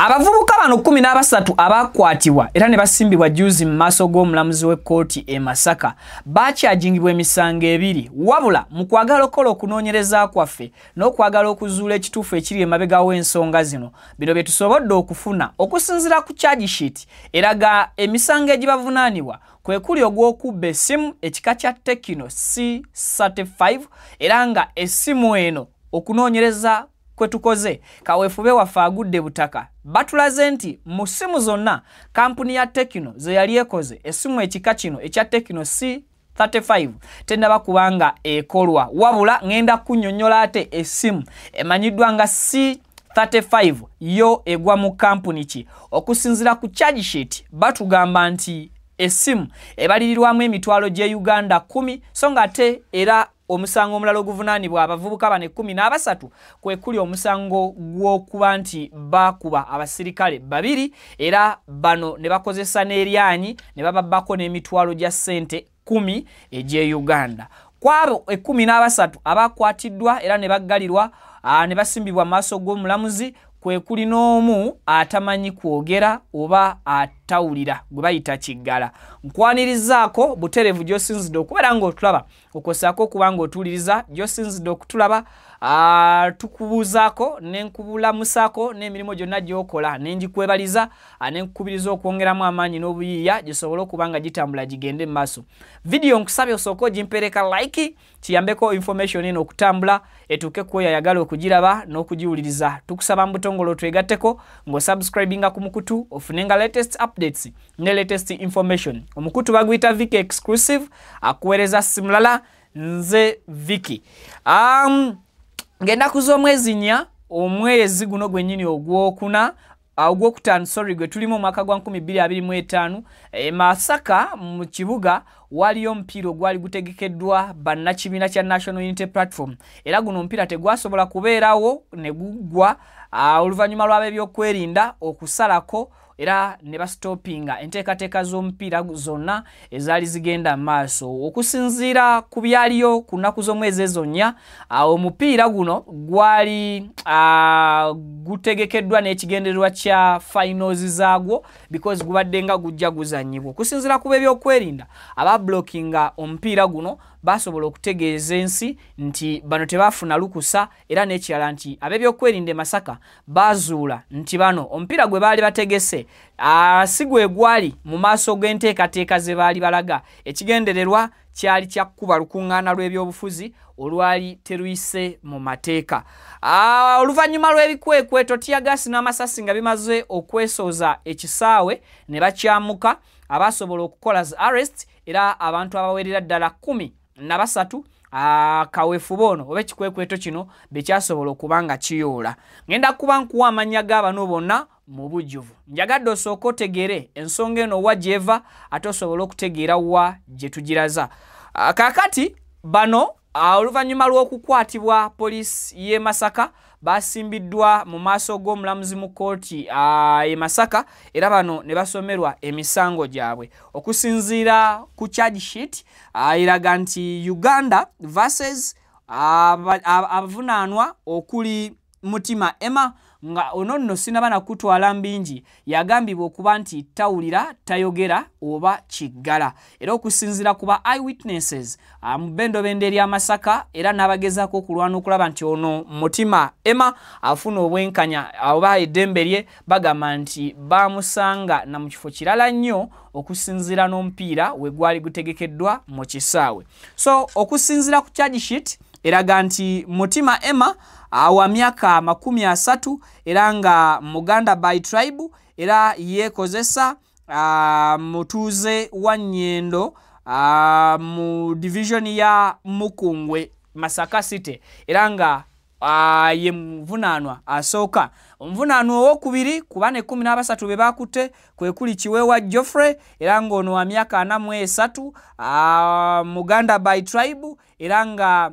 Abavubuka bano 13 abakwatibwa era ne basimbibwa juzi mu maaso g'omulamuzi w'ekkooti e Masaka bakyajingibwa emisango ebiri, wabula mu kwagala okukola okunoonyereza kwaffe n'okwagala okuzuula ekituufu ekiri emabega w'ensonga zino, bino bye tusobodde okufuna okusinziira ku charge sheet eraga emisango egibavunaanibwa kwe kuli ogw'okubba essimu ekika kya Tecno C35, era nga essimu eno okunoonyereza kwe tukoze kaweefube waffe agudde butaka batulaze nti mu ssimu zonna kampuni ya Tecno ze yali ekoze, essimu ekika kino ekya Tecno C35 tennaba kubanga ekolwa. Wabula ŋŋenda kunnyonnyola ate essimu emanyiddwa nga C35 yo egwa mu kampuni ki. Okusinziira ku charge sheet batugamba nti essimu ebalirirwamu emitwalo gy'e Uganda 10, so nga ate era omusango omulala oguvunaanibwa abavubuka bano 13 kwe kuli omusango gw'okuba nti baakuba abasirikale 2, era bano ne bakozesa n'eryanyi ne bababbako n'emitwalo gya ssente 10 egy'e Uganda. Kwabo 13 abakwatiddwa era ne baggalirwa ne basimbibwa mu maaso g'omulamuzi kwe kuli n'omu atamanyi kwogera oba atawulira gwe bayita kiggala. Nkwanirizaako butereevu gy'osinzidde okubeera ng'otulaba, okwosaako okuba ng'otuwuliriza gy'osinzidde okutulaba, tukubuuzaako ne nkubulamusaako n'emirimu gyonna gy'okola ne ngikwebaliza, ne nkukubiriza okwongeramu amaanyi n'obuyiiya gisobole okuba nga gitambula gigende mu maaso. Vidiyo nkusabye osooke ogimpeereka like kiyambeko information eno okutambula etuuke ku oyo ayagala okugiraba n'okugiwuliriza. Tukusaba mu butongole otwegatteko ng'osubscribinga ku mukutu ofunenga latest updates ne latest information. Omukutu baguyita Vicky Exclusive, akuweereza simulala nze Vicky. Ng'ennaku z'omwezi 4, omwezi guno gwennyini ogwokuna, ogwokutaano sorry, gwe tulimu omwaka gwa 2025, e Masaka mu kibuga waliyo omupiira ogwali gutegekeddwa bannakibiina kya National Unity Platform, era guno omupiira tegwasobola kubeerawo ne guggwa oluvannyuma lw'ab'ebyokwerinda okusalako era ne basitopinga enteekateeka z'omupiira zonna ezaali zigenda maaso. Okusinziira ku byaliyo ku nnaku z'omwezi ezo 4, omupiira guno gwali gutegekeddwa n'ekigendererwa kya finals zaagwo because gubadde nga gujja guzannyibwa. Okusinziira ku b'ebyokwerinda abablockinga omupiira guno basobola okutegeeza ensi nti bano tebaafuna lukusa, era n'ekirala nti ab'ebyokwerinda e Masaka baazuula nti bano omupiira gwe baali bategese si gwe gwali mu maaso g'enteekateeka ze baali balaga. Ekigendererwa kyali kya kkuba lukuŋŋaana lw'ebyobufuzi olwali teruyise mu mateeka. Oluvannyuma lw'ebikwekweto tiyagaasi n'amasasi nga bimaze okwesooza ekisaawe ne bakyamuka, abasobola okukola zi arrest era abantu abawerera ddala 13 kaweefube ono oba ekikwekweto kino bekyasobola okuba nga kiyoola. Ngenda kuba nkuwa amannya g'abano bonna mu bujjuvu. Njagadde osooke otegeere ensonga eno wa gy'eva ate osobole okutegeera wa gye tugiraza. Kaakati bano oluvannyuma lw'okukwatibwa poliisi y'e Masaka basimbiddwa mu maaso g'omulamuzi mu kkooti e Masaka, era bano ne basomerwa emisango gyabwe. Okusinziira ku charge sheet eraga nti Uganda versus abavunaanwa okuli Mutima Emma, nga ono nno sinaba nakutwala mbingi, yagambibwa okuba nti tawulira, tayogera oba kiggala. Era okusinziira ku ba eyewitnesses mu bbendobendo erya Masaka era n'abagezaako okulwana okulaba nti ono Mutima Emma afuna obwenkanya oba eddembe lye, bagamba nti baamusanga na mu kifo kirala nnyo okusinziira n'omupiira we gwali gutegekeddwa mu kisaawe. So okusinziira ku charge sheet eraga nti Mutima Emma wa myaka 30 era nga Muganda by tribe, era yeekozesa, mutuuze wa Nnyendo mu division ya Mukungwe Masaka City, era nga ye muvunaanwa asooka. Omuvunaanwa owokubiri ku bana 13 be baakutte kwe kuli Kiweewa Geoffrey, era ng'ono wa myaka 43, Muganda by tribe, era nga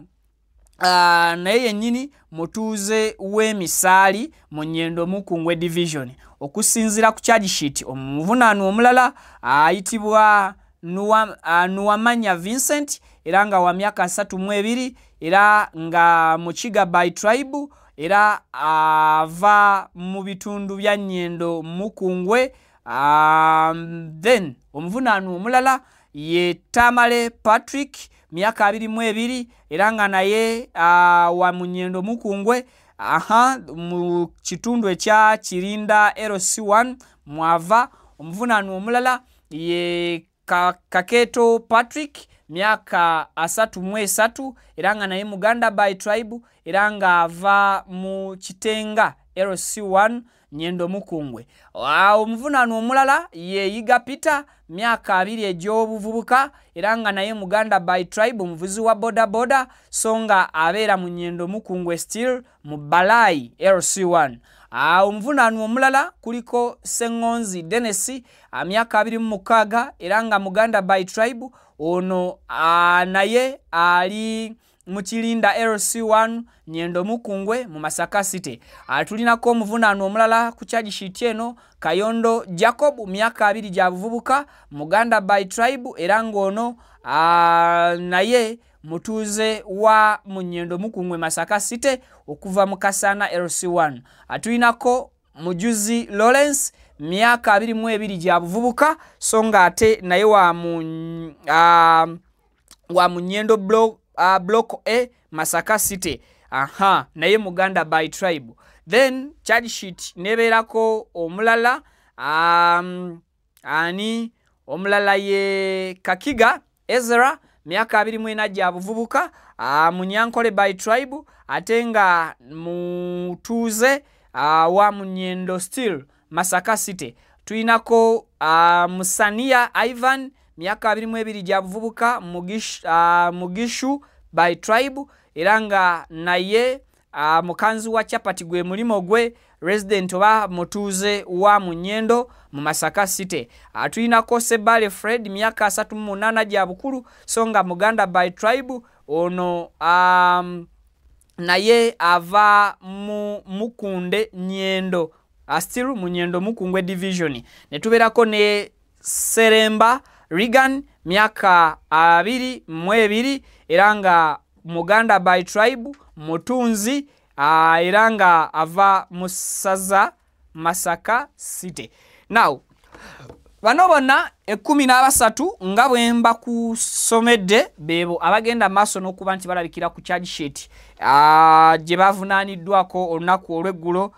naye yennyini mutuuze w'emisaali mu Nnyendo Mukungwe division. Okusinziira ku charge sheet, omuvunaanwa omulala ayitibwa Nuwamanya Vincent, era nga wa myaka 32, era nga Mukiga by tribe, era ava mu bitundu bya Nyendo Mukungwe. Then omuvunaanwa omulala ye Tamale Patrick, myaka 22, era nga naye wa Munyendo Mukungwe, aha, mu kitundu ekya Kirinda LC1 mwava. Omuvunaanwa omulala ye Kaketo Patrick, myaka 33, era nga naye Muganda by tribe, era nga ava mu Kitenga LC1 Nyendo Mukungwe. Omuvunaanwa omulala ye Yiga Peter, myaka 20 egy'obuvubuka, era nga naye Muganda by tribe, omuvuzi wa boda boda, so nga abeera mu Nyendo Mukungwe still mu Balai LC1. Omuvunaanwa omulala kuliko Ssengonzi Dennis, myaka 26, era nga Muganda by tribe, ono naye ali mu Kirinda LC1 Nyendo Mukungwe mu Masaka City. Tulinako omuvunaanwa omulala ku charge sheet eno, Kayondo Jacob, myaka 20 gya buvubuka, Muganda by tribe, era ng'ono naye mutuuze wa Munyendo Mukungwe Masaka City okuva mu Kasana LC1. Tulinako Mujuzi Lawrence, myaka 22 gya buvubuka, so nga ate naye wa Munyendo Block A Masaka City, aha, naye Muganda by tribe. Then charge sheet nebeerako omulala, ani omulala ye Kakiga Ezra, myaka 24 gya buvubuka, Munyankole by tribe, ate nga mutuuze wa Munyendo still Masaka City. Tulinako Musania Ivan, myaka 22 gya buvubuka, Mugishu by tribe, era nga naye mukanzi wa chapati gwe mulimo gwe, resident oba mutuuze wa Munyendo mu Masaka City. Tulinako Sebale Fred, myaka 38 gya bukulu, so nga Muganda by tribe, ono naye ava mu Mukunde Nyendo, still Munyendo Mukungwe division. Ne tubeerako ne Seremba Regan, myaka 22, era nga Muganda by tribe, mutunzi, era nga ava Musaza Masaka City. Now bano bonna 13 nga bwe mbakusomedde beebo abagenda maaso n'okuba nti balabikira ku charge sheet gye bavunaaniddwako olunaku olw'eggulo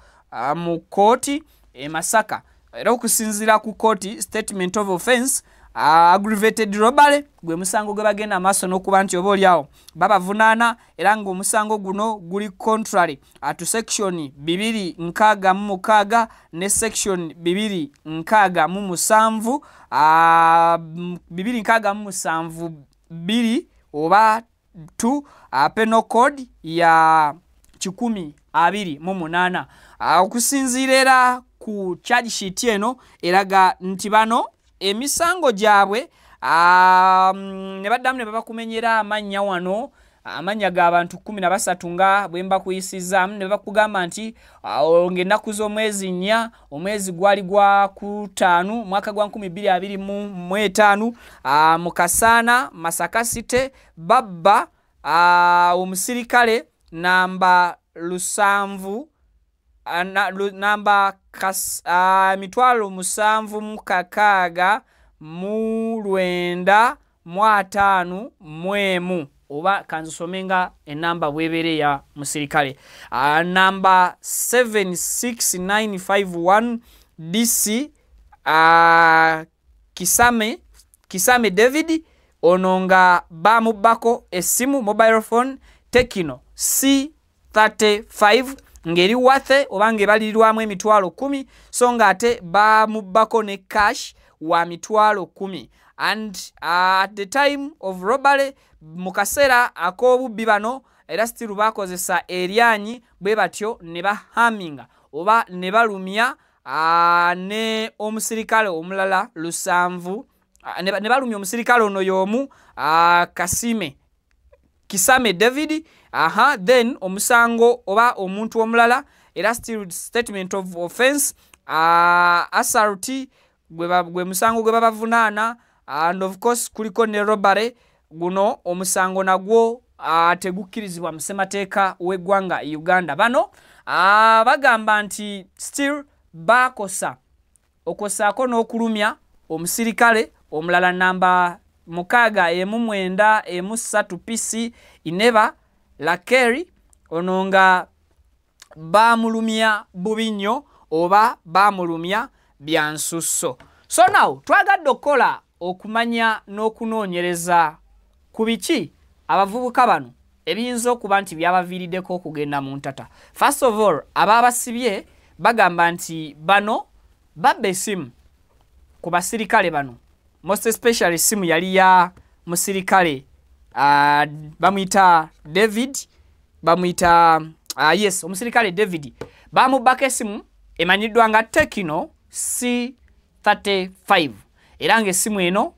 mu kkooti e Masaka. Era okusinziira ku kkooti, statement of offense, aggravated robbery gwe musango gwe bagenda maaso n'okuba nti oba oliawo babavunaana, era ng'omusango guno guli contrary to section 266 ne section 267, 267 2 oba 2, penal code ya 128. Okusinziira era ku charge sheet eno eraga nti bano emisango gyabwe, ne baddamu ne babakumenyera amannya wano, amannya g'abantu 13 nga bwe mbakuyisizaamu, ne bakugamba nti ng'ennaku z'omwezi 4, omwezi gwali gwa 5, mwaka gwa 2025, mu Kasaana Masaka City, babba omusirikale namba 7, namba 7,659 51, oba kanzisome nga enamba bwebeere ya musirikale, namba 76951 DC, Kisame David, ono nga bamubbako essimu mobile phone Tecno C35 ng'eri worth oba ng'ebalirirwamu emitwalo 10, so nga ate bamubbako ne cash wa mitwalo 10. And at the time of robbery, mu kaseera ak'obubbi, bano era still bakozesa eryanyi bwe batyo ne bahaminga oba ne balumya ne omusirikale omulala 7, ne balumya omusirikale ono y'omu, Kasime Kisame David. Aha, then omusango oba omuntu omulala era still statement of offense, assault gwe musango gwe babavunaana, and of course kuliko ne robbery. Guno omusango nagwo Tegukkirizibwa mu ssemateeka w'eggwanga Uganda. Bano bagamba nti still bakosa okosaako n'okulumya omusirikale omulala namba 6 19 13 PC Ineba Lakeri, ono nga bamulumya bubi nnyo oba bamulumya byansusso. So now twagadde okukola okumanya n'okunoonyereza ku biki abavubuka bano ebiyinza okuba nti byabaviiriddeko okugenda mu ntata. First of all, abaabasibye bagamba nti bano babba essimu ku basirikale bano, most especially essimu yali ya musirikale bamuyita David, bamuyita yes, omusirikale David. Bamubbako essimu emanyiddwa nga Tecno C35, era ng'essimu eno,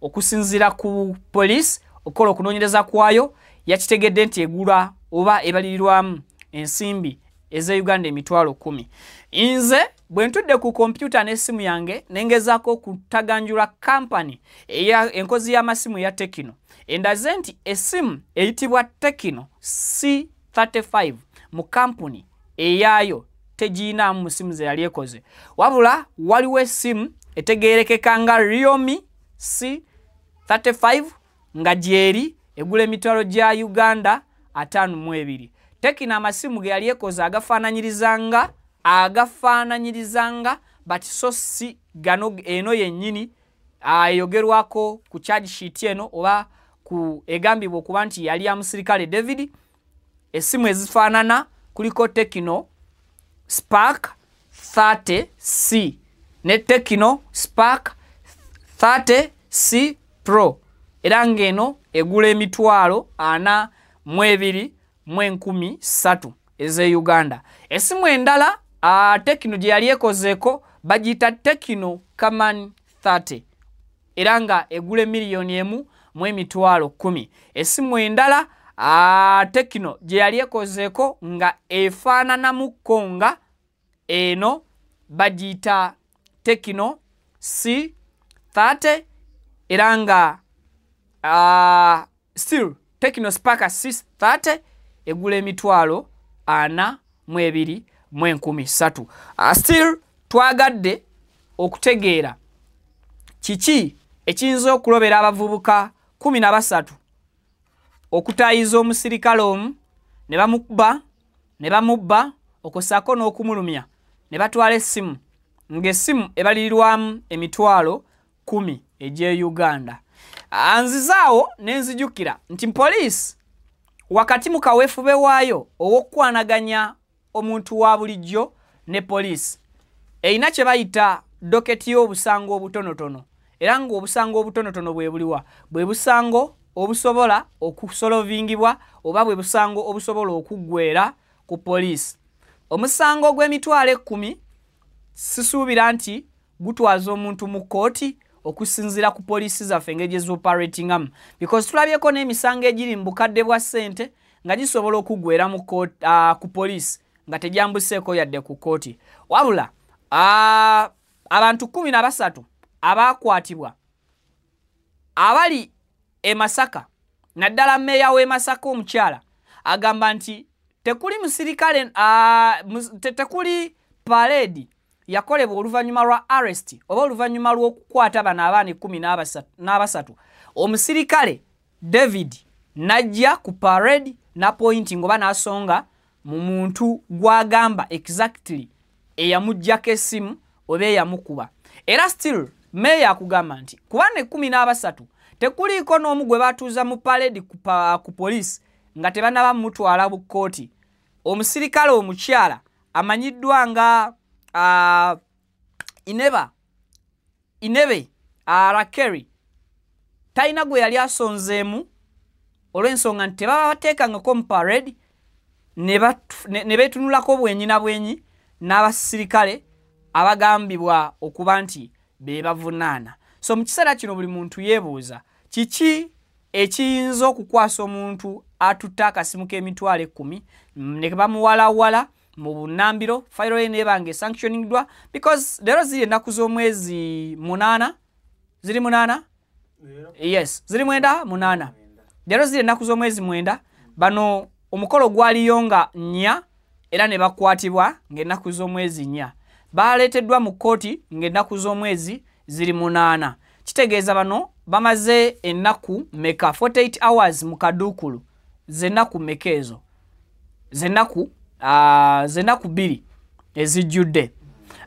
okusinziira ku poliisi okukola okunoonyereza kwayo, yakitegedde nti egula oba ebalirirwamu ensimbi ez'e Uganda 10,000. Nze bwe ntudde ku kompyuta n'essimu yange nengezaako okutaganjula kampani enkozi y'amasimu eya Tecno, endaze nti essimu eyitibwa Tecno C35 mu kampuni eyaayo tegiinaamu mu simu ze yali ekoze, wabula waliwo essimu etegeerekeka nga Realme C35 nga gyeri egula emitwalo gya Uganda 52. Tecno amasimu ge yali ekoze agafaananyirizanga but so si gano. Eno yennyini eyogerwako ku charge sheet eno oba ku egambibwa okuba nti yali ya musirikale David. Essimu ezifaanana kuliko Tecno Spark 30C ne Tecno Spark 30C Pro, era ng'eno egula 42,300 ez'e Uganda. Essimu endala Tecno gye yali ekozeeko bagiyita Tecno Camon 30, era nga egula 1,110,000. Essimu endala Tecno gye yali ekozeeko nga efaananamukko nga eno bagiyita Tecno C30, era nga still Tecno Spark C30 egula 42,300. Still twagadde okutegeera kiki ekiyinza okulobera abavubuka 13 okutayiza omusirikale omu ne bamukuba ne bamubba okosaako n'okumulumya ne batwala essimu, ng'essimu ebalirirwamu 10,000 egy'e Uganda. Nzizaawo ne nzijukira nti poliisi wakati mu kaweefube waayo ow'okukwanaganya omuntu wa bulijjo ne poliisi, erina kye bayita docket y'obusango obutonotono, era ng'obusango obutonotono bwe buliwa? Bwe busango obusobola okusolvingibwa oba bwe busango obusobola okuggwera ku poliisi. Omusango gw'emitwalo 10 sisuubira nti gutwaza omuntu mu kkooti okusinziira ku poliisi zaffe engeri gye zioperatingamu, because tulabyeko n'emisango egiri mu bukadde bwa ssente nga gisobola okuggwera ku poliisi nga tegyambuseeko yadde ku kkooti. Wabula abantu 13 abaakwatibwa abali e Masaka, naddala mmeeya w'e Masaka omukyala, agamba nti tekuli musirikale, tekuli parade yakolebwa oluvannyuma lwa arrest oba oluvannyuma lw'okukwata bano abaana 13. Omusirikale David najja ku parade napointing oba n'asonga mu muntu gw'agamba exactly eyamuggyako essimu oba eyamukuba. Era still meeya akugamba nti kubana 13 tekuliiko n'omu gwe batuuza mu parade ku poliisi nga tebannaba mutwala bu kkooti. Omusirikale omukyala amanyiddwa nga Inebe Rakeri talina gwe yali asonzeemu, olw'ensonga nti tebabateekangako mu parade ne beetunulako bwenyi na bwenyi n'abasirikale abagambibwa okuba nti be bavunaana. So mu kiseera kino buli muntu yeebuuza kiki ekiyinza okukwasa omuntu atutte akasimu k'emitwalo 10 ne bamuwalawala mu bunnambiro, fayiro ye neeba nga esanctioningdwa, because leero ziri ennaku z'omwezi 8, ziri 8, yes, ziri 9, 8. Leero ziri ennaku z'omwezi 9. Bano omukolo gwaliyo nga 4 era ne bakwatibwa ng'ennaku z'omwezi 4. Baleeteddwa mu kkooti ng'ennaku z'omwezi ziri 8. Kitegeeza bano bamaze ennaku meka? 48 hours mu kaduukulu. Zennaku meka ezo? Zennaku 2 ezijjudde.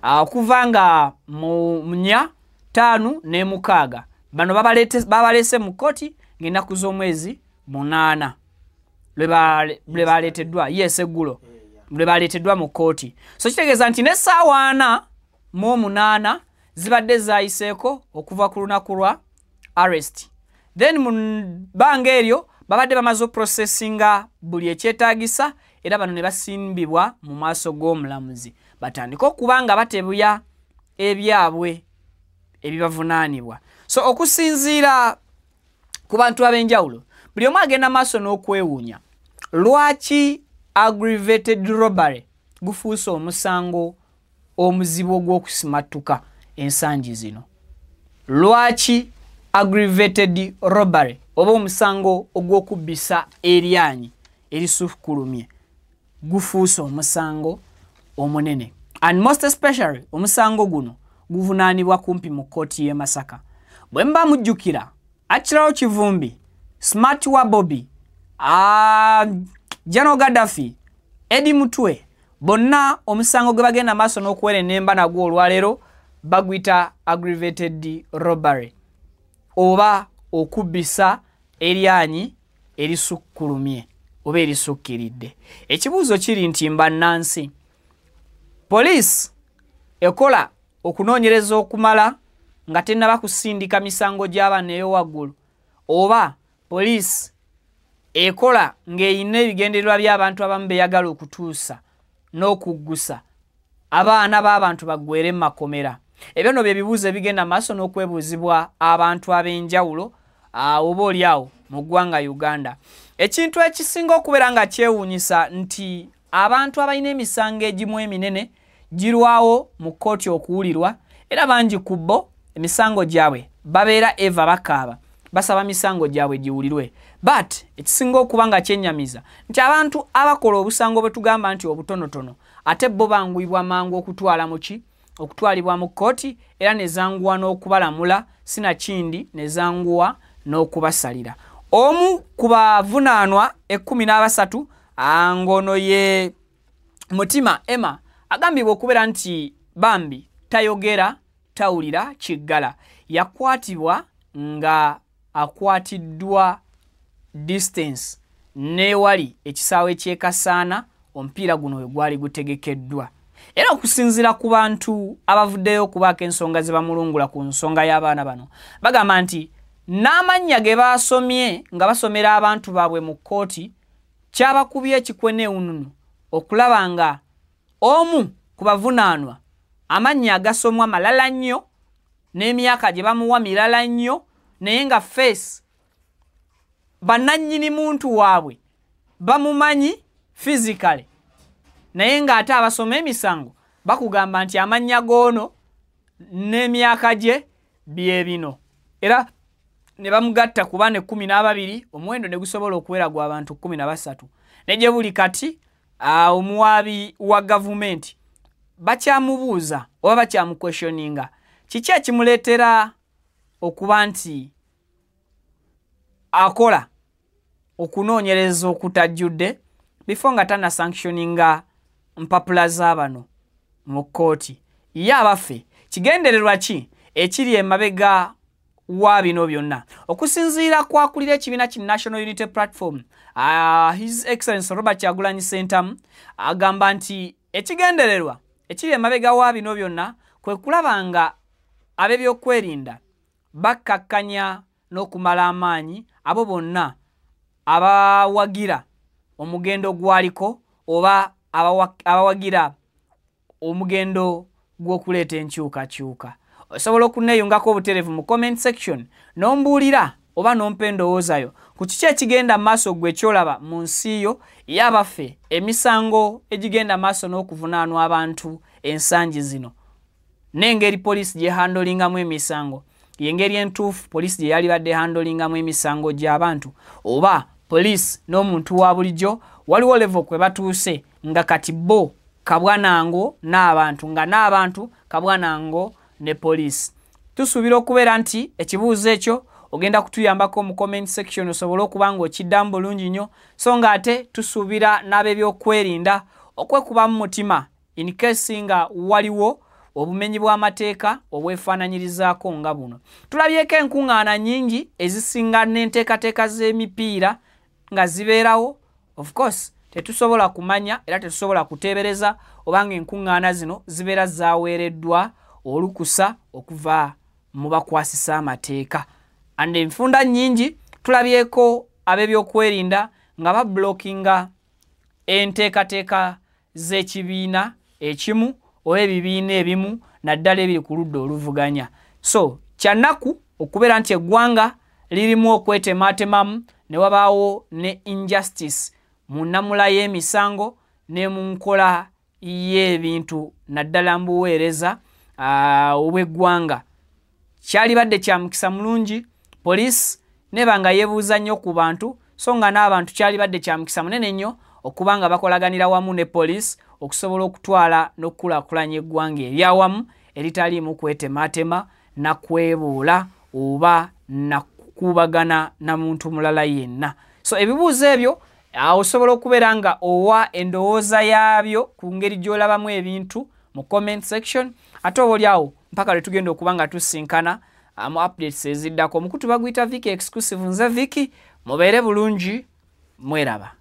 Okuva nga mu 4, 5 ne 6. Bano babaleese mu kkooti ng'ennaku z'omwezi 8 lwe baleeteddwa. Yes, eggulo lwe baleeteddwa mu kkooti. So kitegeeza nti n'essaawa 48 zibadde zayiseeko okuva ku lunaku lwa arrest. Then mu bbanga eryo babadde bamaze oprocessinga buli ekyetaagisa, era bano ne basimbibwa mu maaso g'omulamuzi batandike okuba nga batebuya ebyabwe ebibavunaanibwa. So okusinziira ku bantu ab'enjawulo, buli omu agenda maaso n'okwewuunya lwaki aggravated robbery gufuuse omusango omuzibu ogw'okusimattuka ensangi zino. Lwaki aggravated robbery oba omusango ogw'okubbisa eryanyi erisukkulumye gufuuse omusango omunene, and most especially omusango guno guvunaanibwa kumpi mu kkooti y'e Masaka. Bwe mba mujjukira, Achileo Kivumbi, Smart wa Bobby, General Gaddafi, Eddie Mutwe, bonna omusango gwe bagenda maaso n'okuwerennemba nagwo olwaleero baguyita aggravated robbery oba okubbisa eryanyi erisukkulumye oba erisukkiridde. Ekibuuzo kiri nti mbannansi, poliisi ekola okunoonyereza okumala nga tennaba kusindika misango gy'abaana eyo waggulu, oba poliisi ekola ng'eyina ebigendererwa by'abantu abamu beyagala okutuusa n'okuggusa abaana b'abantu baggwere mu makomera? Ebyo nno bye bibuuzo ebigenda maaso n'okwebuuzibwa abantu ab'enjawulo oba oli awo mu ggwanga Uganda. Ekintu ekisinga okubeera nga kyewuunyisa nti abantu abalina emisango egimu eminene girwawo mu kkooti okuwulirwa, era bangi ku bo emisango gyabwe babeera eva bakaaba basaba misango gyabwe giwulirwe. But ekisinga okuba nga kyennyamiza nti abantu abakola obusango bwe tugamba nti obutonotono ate bo banguyibwa mangu okutwala muki okutwalibwa mu kkooti, era ne zanguwa n'okubalamula, sinakindi ne zanguwa n'okubasalira. Omu ku bavunaanwa 13 ng'ono ye Mutima Emma agambibwa okubeera nti bambi tayogera, tawulira, kiggala. Yakwatibwa nga akwatiddwa distance n'ewali ekisaawe ky'e Kasaana omupiira guno we gwali gutegekeddwa. Era okusinziira ku bantu abavuddeyo okubaako ensonga ze bamulungula ku nsonga y'abaana bano, bagamba nti n'amannya ge baasomye nga basomera abantu baabwe mu kkooti kyabakubye ekikwenewununu okulaba nga omu ku bavunaanwa amannya agasomwa malala nnyo n'emyaka gye bamuwa mirala nnyo, naye nga face bannannyini muntu waabwe bamumanyi physically, naye ng'ate abasoma emisango bakugamba nti amannya g'ono n'emyaka gye bye bino, era ne bamugatta ku baana 12, omuwendo ne gusobola okuwera gw'abantu 13. Ne gye buli kati omuwaabi wa gavumenti bakyamubuuza oba bakyamuquestioninga kiki ekimuleetera okuba nti akola okunoonyereza okutajjudde before nga tannasanctioninga mpapula z'abano mu kkooti. Ye abaffe, kigendererwa ki ekiri emabega wa bino byonna? Okusinziira kwakulira ekibiina ki National Unity Platform, His Excellence Robert Kyagulanyi Ssentamu, agamba nti ekigendererwa ekiri emabega wa bino byonna kwe kulaba nga ab'ebyokwerinda bakkakkanya n'okumala amaanyi abo bonna abawagira omugendo gwaliko oba abawagira omugendo gw'okuleeta enkyukakyuka. Osobola okuneeyungako obutereevu mu comment section n'ombuulira oba n'ompa endowoozayo ku kiki ekigenda maaso gwe kyolaba mu nsi yo. Yabaffe, emisango egigenda maaso n'okuvunaanwa abantu ensangi zino n'engeri poliisi gyehandlingamu emisango. Yengeri entuufu poliisi gye yalibadde handlingamu emisango gy'abantu, oba poliisi n'omuntu wa bulijjo waliwo level kwe batuuse nga kati bo kabwanango n'abantu, nga n'abantu kabwanango ne poliisi. Tusuubira okubeera nti ekibuuzo ekyo ogenda kutuyambako mu comment section osobole okuba ng'okiddamu bulungi nnyo, so nga ate tusuubira n'ab'ebyokwerinda okwekubamu mutima in case nga waliwo obumenyi bw'amateeka obwefaananyirizaako nga buno. Tulabyeko enkuŋŋaana nnyingi ezisinga n'enteekateeka z'emipiira nga zibeerawo. Of course tetusobola kumanya era tetusobola kuteebereza obanga enkuŋŋaana zino zibeera zaweereddwa olukusa okuva mu bakwasisa amateeka. And enfunda nnyingi tulabyeko ab'ebyokwerinda nga bablockinga enteekateeka z'ekibiina ekimu oba ebibiina ebimu, naddala ebiri ku ludda oluvuganya. So kyannaku okubeera nti eggwanga lirimu okwetematemamu ne wabaawo ne injustice mu nnamula y'emisango ne mu nkola y'ebintu, naddala mu buweereza obw'eggwanga. Kyalibadde kya mukisa mulungi poliisi neba nga yeebuuza nnyo ku bantu, so nga n'abantu kyalibadde kya mukisa munene nnyo okuba nga bakolaganira wamu ne poliisi okusobola okutwala n'okukulaakulanya eggwanga eryawamu eritaliimu kwetematema na kwebuula oba na kukuubagana na muntu mulala yenna. So ebibuuzo ebyo osobola okubeera nga owa endowooza yaabyo ku ngeri gy'olabamu ebintu mu comment section, ate oba oliawo mpaka lwe tugenda okuba nga tusinkana mu updates eziddako. Omukutu baguyita Vicky Exclusive, nze Vicky, mubeere bulungi, mweraba.